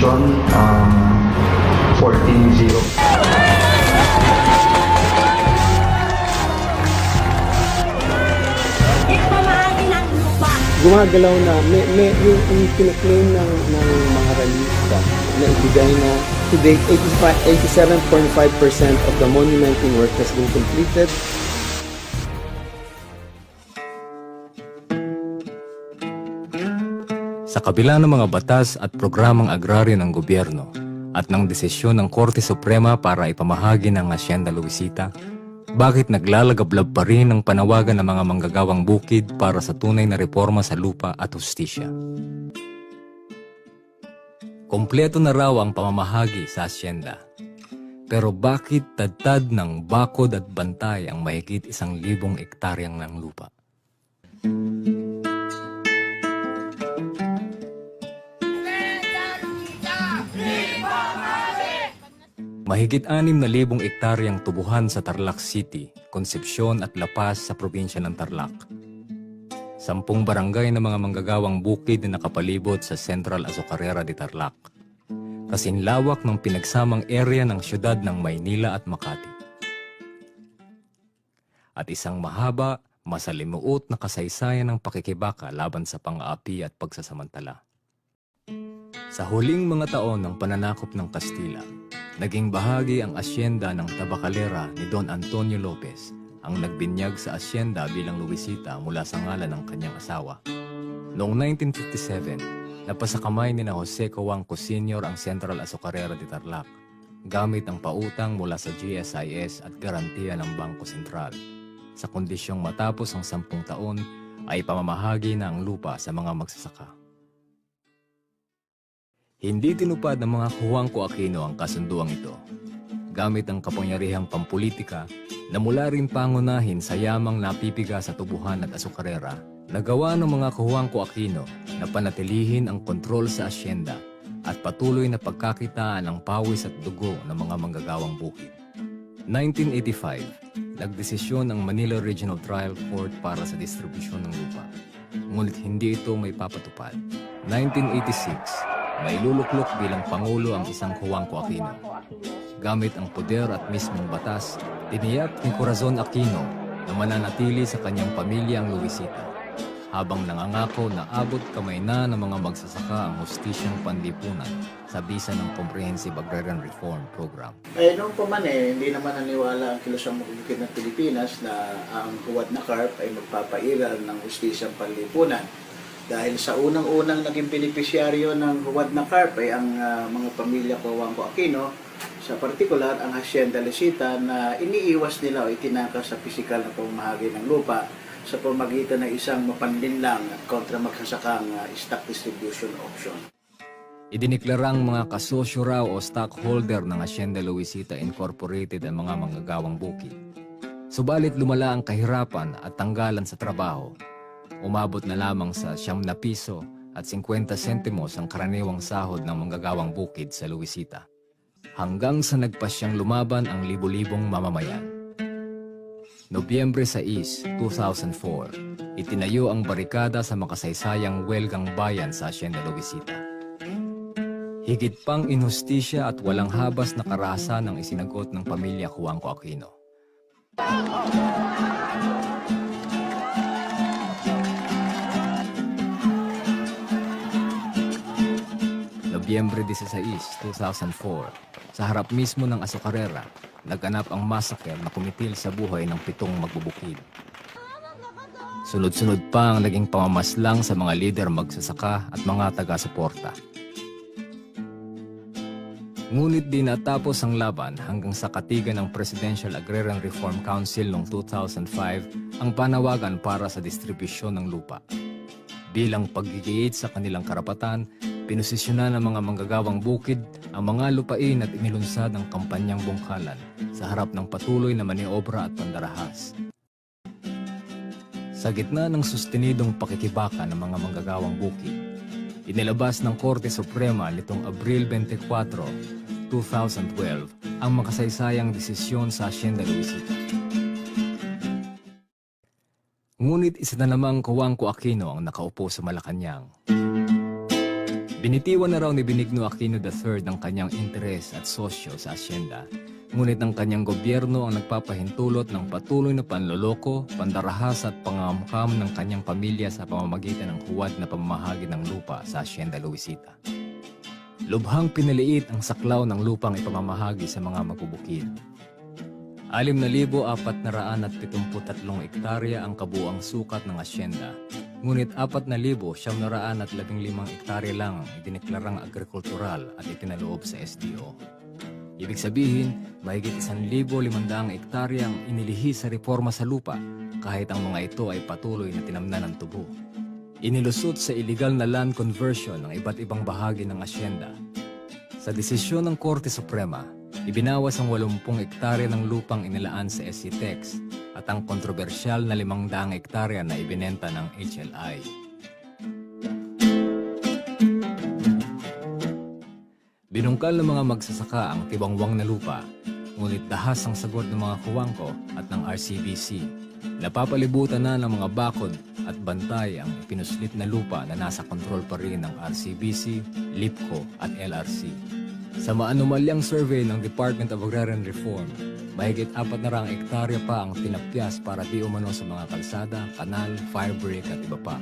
John 14-0. Gumagalaw na, may yung kinaklaim ng mga realista na ibigay na today 87.5% of the monumenting work has been completed. Sa kabila ng mga batas at programang agraryo ng gobyerno at ng desisyon ng Korte Suprema para ipamahagi ng Hacienda Luisita, bakit naglalagablab pa rin ang panawagan ng mga manggagawang bukid para sa tunay na reforma sa lupa at hustisya? Kompleto na raw ang pamamahagi sa Hacienda. Pero bakit tad-tad ng bakod at bantay ang mahigit 1,000 ektaryang ng lupa? Mahigit 6,000 ektaryang tubuhan sa Tarlac City, Concepcion at La Paz sa probinsya ng Tarlac. 10 barangay ng mga manggagawang bukid na nakapalibot sa Central Azucarera de Tarlac. Kasing lawak ng pinagsamang area ng siyudad ng Maynila at Makati. At isang mahaba, masalimuot na kasaysayan ng pakikibaka laban sa pang-aapi at pagsasamantala. Sa huling mga taon ng pananakop ng Kastila, naging bahagi ang asyenda ng Tabacalera ni Don Antonio Lopez, ang nagbinyag sa asyenda bilang Luisita mula sa ngalan ng kanyang asawa. Noong 1957, napasakamay ni na Jose Cojuangco Sr. ang Central Azucarera de Tarlac, gamit ang pautang mula sa GSIS at garantiya ng Bangko Sentral. Sa kondisyong matapos ang 10 taon, ay pamamahagi na ang lupa sa mga magsasaka. Hindi tinupad ng mga Cojuangco Aquino ang kasunduang ito. Gamit ang kapangyarihang pampolitika na mula rin pangunahin sa yamang napipiga sa tubuhan at azucarera, nagawa ng mga Cojuangco Aquino na panatilihin ang kontrol sa asyenda at patuloy na pagkakitaan ng pawis at dugo ng mga manggagawang bukid. 1985, nagdesisyon ang Manila Regional Trial Court para sa distribusyon ng lupa. Ngunit hindi ito may papatupad. 1986, may luluklok bilang Pangulo ang isang Cojuangco Aquino. Gamit ang poder at mismong batas, tiniyak ni Corazon Aquino na mananatili sa kanyang pamilya ang Luisita, habang nangangako na abot kamay na ng mga magsasaka ang hustisyang panlipunan sa bisa ng Comprehensive Agrarian Reform Program. Noong pa man hindi naman naniwala ang kilusang makikita ng Pilipinas na ang huwad na carp ay magpapairal ng hustisyang panlipunan. Dahil sa unang-unang naging benepisyaryo ng huwad na carp ay ang mga pamilya Cojuangco Aquino, sa partikular ang Hacienda Luisita na iniiwas nila o itinangka sa pisikal na pamahagi ng lupa sa pamagitan ng isang mapanlinlang at kontra magsasakang stock distribution option. Idineklarang mga kasosyo raw o stockholder ng Hacienda Luisita Incorporated ang mga manggagawang bukid. Subalit lumala ang kahirapan at tanggalan sa trabaho. Umabot na lamang sa 9 piso at 50 sentimos ang karaniwang sahod ng manggagawang bukid sa Luisita. Hanggang sa nagpasyang lumaban ang libu-libong mamamayan. Nobyembre 6, 2004, itinayo ang barikada sa makasaysayang Huelgang Bayan sa Hacienda Luisita. Higit pang inhustisya at walang habas na karahasan ang isinagot ng pamilya Cojuangco Aquino. Nobyembre 16, 2004, sa harap mismo ng azucarera, naganap ang massacre na kumitil sa buhay ng 7 magbubukid. Sunod-sunod pa ang naging pamamaslang sa mga lider magsasaka at mga taga-suporta. Ngunit di natapos ang laban hanggang sa katigan ng Presidential Agrarian Reform Council noong 2005 ang panawagan para sa distribusyon ng lupa. Bilang paggigiit sa kanilang karapatan, pinosisyonan ng mga manggagawang bukid ang mga lupain at inilunsad ang kampanyang bungkalan sa harap ng patuloy na maniobra at pandarahas. Sa gitna ng sustenidong pakikibaka ng mga manggagawang bukid, inilabas ng Korte Suprema nitong Abril 24, 2012 ang makasaysayang desisyon sa Hacienda Luisita. Ngunit isa na namang Cojuangco Aquino ang nakaupo sa Malacanang. Binitiwan na raw ni Benigno Aquino III ang kanyang interes at sosyo sa Hacienda, ngunit ang kanyang gobyerno ang nagpapahintulot ng patuloy na panloloko, pandarahas at pangamkam ng kanyang pamilya sa pamamagitan ng huwad na pamamahagi ng lupa sa Hacienda Luisita. Lubhang pinaliit ang saklaw ng lupang ipamamahagi sa mga magbubukid. 6,473 ektarya ang kabuang sukat ng Hacienda, ngunit 4,915 ektarya lang ang idineklarang agrikultural at itinaloob sa SDO. Ibig sabihin, mahigit 1,500 ektarya ang inilihi sa reforma sa lupa kahit ang mga ito ay patuloy na tinamnan ng tubo. Inilusot sa illegal na land conversion ng iba't ibang bahagi ng Hacienda. Sa desisyon ng Korte Suprema, ibinawas ang 80 ektarya ng lupang inilaan sa SCTEX at ang kontrobersyal na 500 ektarya na ibinenta ng HLI. Binungkal ng mga magsasaka ang tibangwang na lupa, ngunit dahas ang sagot ng mga Cojuangco at ng RCBC. Napapalibutan na ng mga bakod at bantay ang pinuslit na lupa na nasa kontrol pa rin ng RCBC, LIPCO at LRC. Sa maanumalyang survey ng Department of Agrarian Reform, mahigit 400 ektarya pa ang tinapyas para di umano sa mga kalsada, kanal, firebreak at iba pa.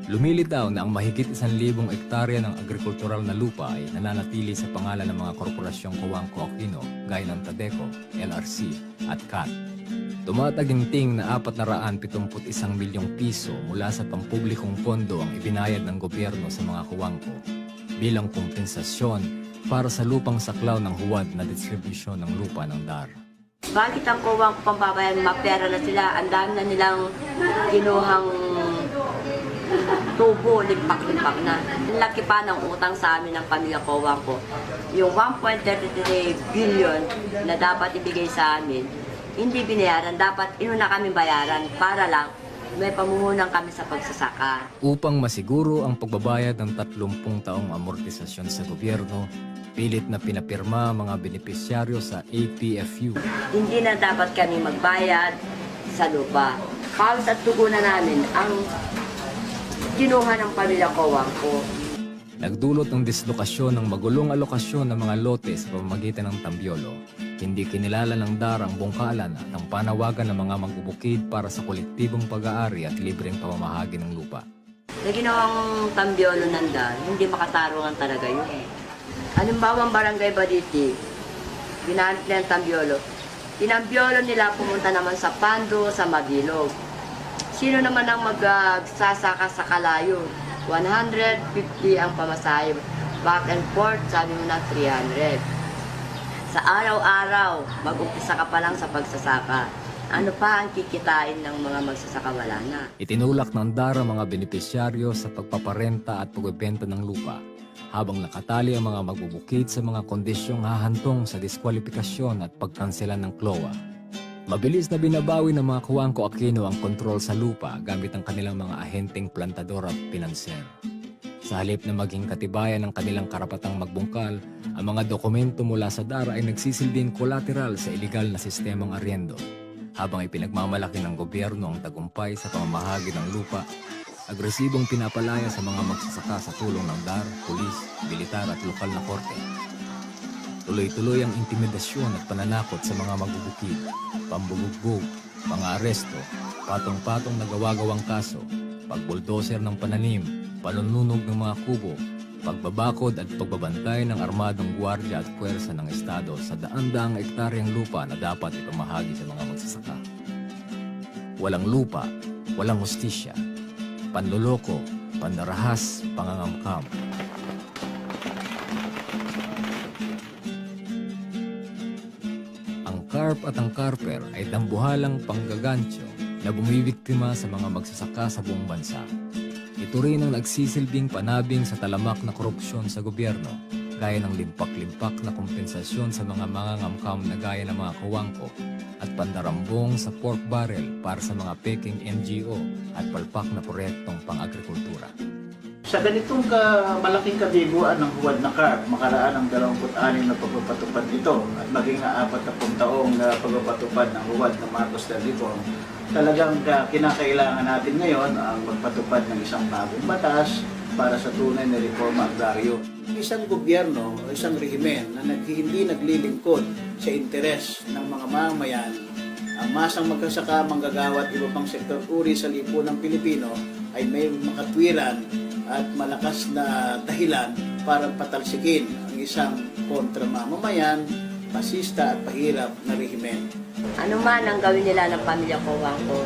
Lumilitaw na ang mahigit 1,000 ektarya ng agrikultural na lupa ay nananatili sa pangalan ng mga korporasyong Cojuangco Aquino gaya ng Tadeco, LRC at CAT. Tumataginting na 471 milyong piso mula sa pampublikong pondo ang ibinayad ng gobyerno sa mga Cojuangco bilang kompensasyon para sa lupang saklaw ng huwad na distribusyon ng lupa ng DAR. Bakit ang Cojuangco pambabayan, mapera na sila, ang dami na nilang kinuhang tubo, limpak-limpak na. Ang laki pa ng utang sa amin ng pamilya Cojuangco. Yung 1.33 billion na dapat ibigay sa amin, hindi binayaran. Dapat inuna kami bayaran para lang may pamuhunan kami sa pagsasaka. Upang masiguro ang pagbabayad ng 30 taong amortisasyon sa gobyerno, pilit na pinapirma mga benepisyaryo sa APFU. Hindi na dapat kami magbayad sa lupa. Pawis at tugo na namin ang kinuha ng pamilya Cojuangco. Nagdulot ng dislokasyon ng magulong alokasyon ng mga lote sa pamamagitan ng Tambiolo. Hindi kinilala ng DAR ang bungkalan at ang panawagan ng mga magbubukid para sa kolektibong pag-aari at libreng pamamahagi ng lupa. Sa ginawang Tambiolo ng DAR, hindi makatarungan talaga yun. Halimbawa ang barangay Baditi, ginamit nila ang Tambiolo. Tinambiolo nila pumunta naman sa Pando, sa Mabilog. Sino naman ang magsasaka sa Kalayo? 150 ang pamasahe. Back and forth, sabi mo na 300. Sa araw-araw, mag-umpisa ka pa lang sa pagsasaka. Ano pa ang kikitain ng mga magsasaka? Wala na. Itinulak ng DAR ang mga benepisyaryo sa pagpaparenta at pagbebenta ng lupa, habang nakatali ang mga magbubukid sa mga kondisyong hahantong sa diskwalifikasyon at pagkanselan ng CLOA. Mabilis na binabawi ng mga Cojuangco Aquino ang kontrol sa lupa gamit ang kanilang mga ahenteng plantador at pinanser. Sa halip na maging katibayan ng kanilang karapatang magbungkal, ang mga dokumento mula sa DAR ay nagsisilbing collateral sa iligal na sistemang aryendo, habang ipinagmamalaki ng gobyerno ang tagumpay sa pamamahagi ng lupa. Agresibong pinapalaya sa mga magsasaka sa tulong ng DAR, pulis, militar at lokal na korte. Tuloy-tuloy ang intimidasyon at pananakot sa mga magbubukid, pambubugbog, mga aresto, patong-patong na gawa-gawang kaso, pagbuldoser ng pananim, panununog ng mga kubo, pagbabakod at pagbabantay ng armadong gwardiya at puwersa ng Estado sa daan-daang ektaryang lupa na dapat ipamahagi sa mga magsasaka. Walang lupa, walang hustisya, panloloko, pandarahas, pangangamkam. Carp at ang carper ay dambuhalang panggagantiyo na bumibiktima sa mga magsasaka sa buong bansa. Ito rin ang nagsisilbing panabing sa talamak na korupsyon sa gobyerno, gaya ng limpak-limpak na kompensasyon sa mga mangangamkam na gaya ng mga kawangko at pandarambong sa pork barrel para sa mga peking NGO at palpak na proyektong pang-agrikultura. Sa ganitong malaking kabiguan ng huwad na CARP, makaraan ang 26 na pagpapatupad nito at maging 40 taong pagpapatupad ng huwad na Marcos del Reform, talagang kinakailangan natin ngayon ang magpatupad ng isang bagong batas para sa tunay na reforma agraryo. Isang gobyerno o isang rehimen na hindi naglilingkod sa interes ng mga mamamayan, ang masang magkasaka, manggagawa at iba pang sektor uri sa lipunang Pilipino ay may makatwiran at malakas na dahilan para patalsikin ang isang kontra-mamamayan, pasista at pahirap na rehimen. Ano man ang gawin nila ng pamilya Kawangko,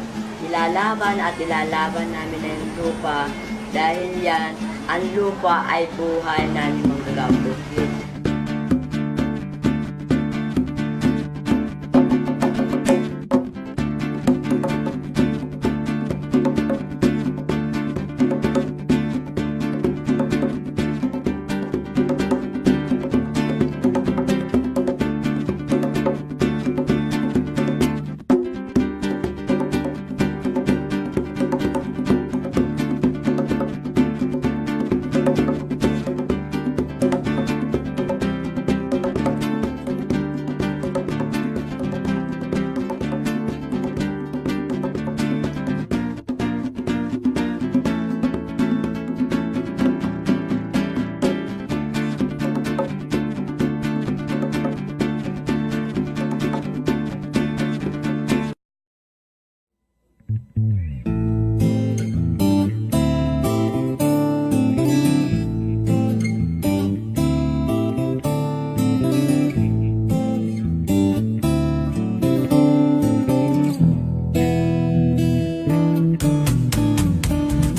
ilalaban at ilalaban namin na yung lupa dahil yan, ang lupa ay buhay namin manggagawang bukid.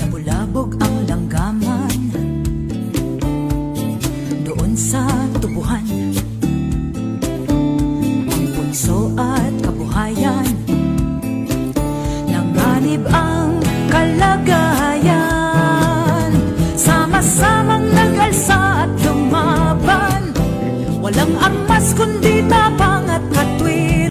Nabulabog ang langgaman doon sa tubuhan, ang punso at kabuhayan, nanganib ang kalagayan. Sama-samang nag-alsa at lumaban, walang armas kundi